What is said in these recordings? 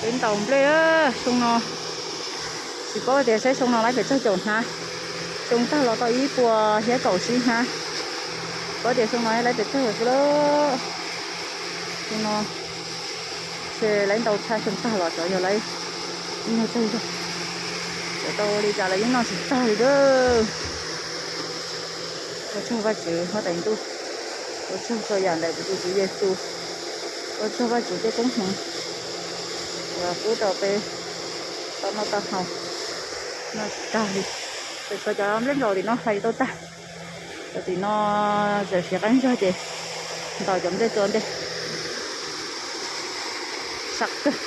Peb ntaus nplej xyoo no, tsis paub tias saib xyoo no laib pes tsawg caum hnab. Xyoo tag los tau ib puas hiab kaum tsib hnab, paub tias xyoo no laib pes tsawg xwb lawm. Xyoo no ntshe laib ntau tshaj xyoo tag los, xyov yog laib ib nyuag tsawg zog. Tau li cas los yeej noj tsis tag li lawm. Ua tsaug Vajtswv huab tais ntuj, ua tsaug txhua yam ntawm kuv tus Tswv Yexus, ua tsaug Vajtswv tej koob hmoov uas pub rau peb tau noj tau haus, noj tsis tag li. Tseem tshuav cov nplej nplaum tim no hlais tau tag, cov tim no tseem siav qab zog ces ntaus cov nplej tua ntej. Sab kawg.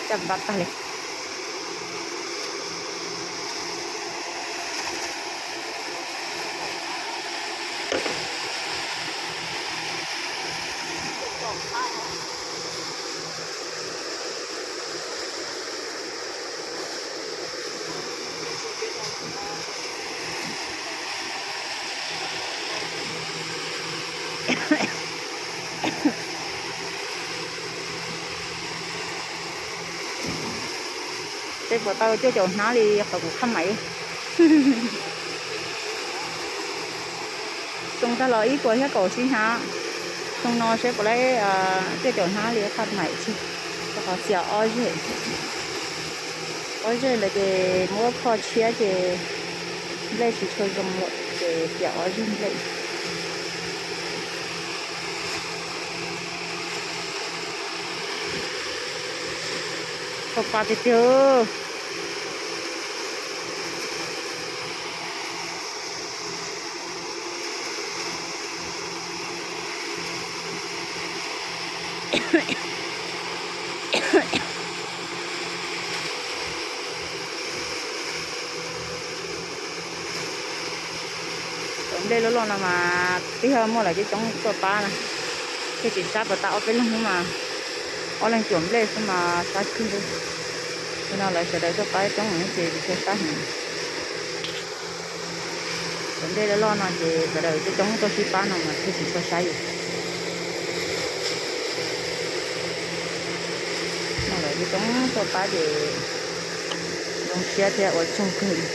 Caj npab tag li. Seb puas tau cuaj caum hnab li qhov kuv khaj maim. Xyoo tag los ib puas hiab kaum tsib hnab, xyoo no seb puas laib cuaj caum hnab li khaj maim tsis, rau qhov xiam ob zeg. Ob zeg ntawd ces muab kho tshiab ces nplej tsis tshua zoo lawm ces xiam ob zeg nplej. Tau pa tiag tiag. Cov nplej loj loj no mas twb yog muaj lawv coob coob tuaj pab na, thiaj tsis sab puas tas ob peb leeg xwb mas, ob leeg cuam nplej xwb mas sab kawg li. Li no lawv sawv daws tuaj pab coob ces tsis tshua sab heev. Cov nplej loj loj no ces sawv daws coob coob tuaj sib pab no mas thiaj tsis tshua sab yus. No lawv coob coob tuaj pab ces zoo siab thiab ua tsaug kawg li.